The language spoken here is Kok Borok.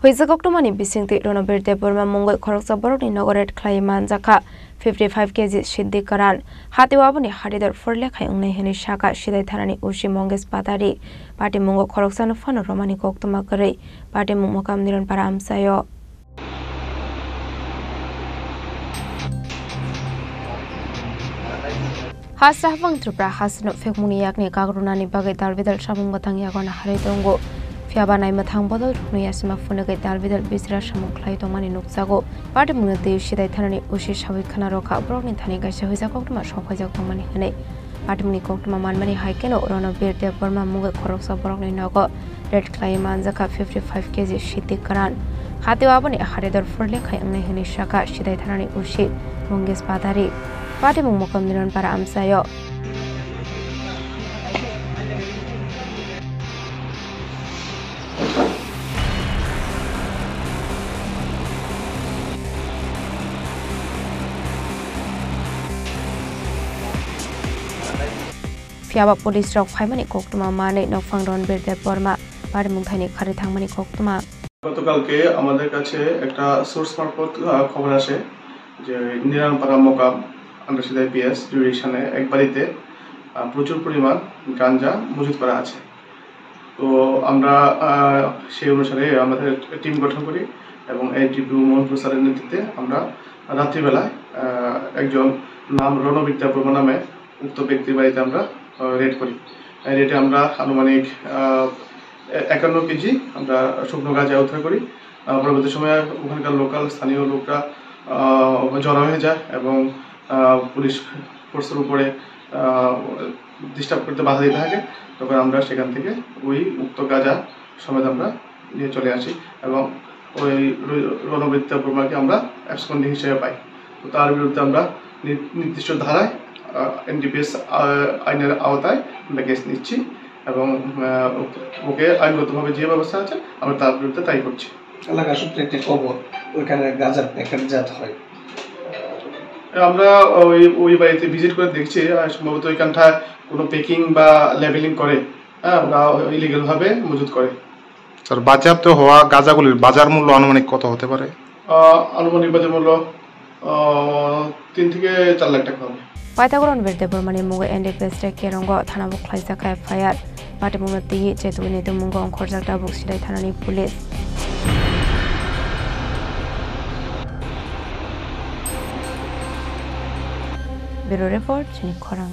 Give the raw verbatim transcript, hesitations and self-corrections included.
Huijak koktwmani bisingtwi Ronobir Debbarma mungwi khoroksa borokni nogo raid khlaiwi manjakha fifty five K G siddi kwran. Hatio aboni haridor phurlekhai wngnai hwnwi sakha Sidai thanani O C Mongesh Patari. Patimungo khoroksano phano romani koktwma kwrwi. Patimung Mokam Nironpara amchaio. Hasra hapang Tripura hasteno phekmungni yakni kagrunani bagwi dalbidal samung bwtang yago naharwi tongo. Phiyaba naimwthang bodol rokno yasima phunugwi dalbidal bichra samung khlai tongmani nukjago. Patimungno twi Sidai thanani O C sawi khna rwkha borokni thani kaisa huijak koktwma sokphaijak tongmani hwnwi. Patimungni koktwma manmani hai kheno Ronobir Debbarma mungwi khoroksa borokni nogo raid khlaiwi manjakha fifty five K G siddi kwran. Hatio aboni haridor phurlekhai wngnai hwnwi sakha Sidai thanani O C Mongesh Patari. Patimung Mokam Nironpara amchaio. Phiyaba police rok phaimani koktwma manwi nokphang Ronbir Debbarma barimung thaini kharwi thangmani koktwma. গতকালকে আমাদের কাছে একটা সোর্স মারফত, আহ, খবর আসে যে নিরানপাড়া মোকাম আন্ডারসিদা পিএস জুরিডিকশনে এক বাড়িতে, আহ, প্রচুর পরিমাণ গাঞ্জা মজুত করা আছে। তো আমরা, আহ, সেই অনুসারে আমাদের টিম গঠন করি এবং এডিপিও মোহনপুর স্যারের নেতৃত্বে আমরা রাত্রিবেলায়, আহ, একজন নাম রণবিদ্যা প্রভু নামে উক্ত ব্যক্তির বাড়িতে আমরা, আহ, রেড করি। এই রেডে আমরা আনুমানিক, আহ, এ-, একান্ন কেজি আমরা শুকনো গাঁজা উদ্ধার করি। আহ, পরবর্তী সময়ে ওখানকার লোকাল স্থানীয় লোকরা, আহ, জড়ো হয়ে যায় এবং, আহ, পুলিশ ফোর্সের উপরে, আহ, ডিস্টার্ব করতে বাধা দিতে থাকে। তখন আমরা সেখান থেকে ওই উক্ত গাঁজা সমেত আমরা নিয়ে চলে আসি এবং ওই র-, রণবিদ্যা বর্মাকে আমরা অ্যাবসকন্ডিং হিসেবে পাই। তো তার বিরুদ্ধে আমরা নি-, নির্দিষ্ট ধারায়, আহ, এনডিপিএস, আহ, আইনের আওতায় আমরা কেস নিচ্ছি এবং, আহ, ওকে, ওকে আইনগতভাবে যে ব্যবস্থা আছে আমরা তার বিরুদ্ধে তাই করছি। এলাকা সূত্রে একটি খবর, ওইখানে গাঁজার প্যাকেট জাত হয়। আমরা ওই, ওই বাড়িতে ভিজিট করে দেখছি, আহ, সম্ভবত ওইখানটায় কোনো প্যাকিং বা লেবেলিং করে, হ্যাঁ, ওরা ইলিগাল ভাবে মজুত করে। স্যার, বাজেয়াপ্ত হওয়া গাঁজাগুলির বাজার মূল্য আনুমানিক কত হতে পারে? আহ, আনুমানিক বাজার মূল্য, আহ, তিন থেকে চার লাখ টাকা হবে। Paithago Ronbir Debbarmani mungwi N D P S T Kerongo thanao khlaijak F I R. Patimungno twiwi chetwi naitukmungo ongkhorjak tabuk Sidai thanani police. Bureau Report, Chini Khorang.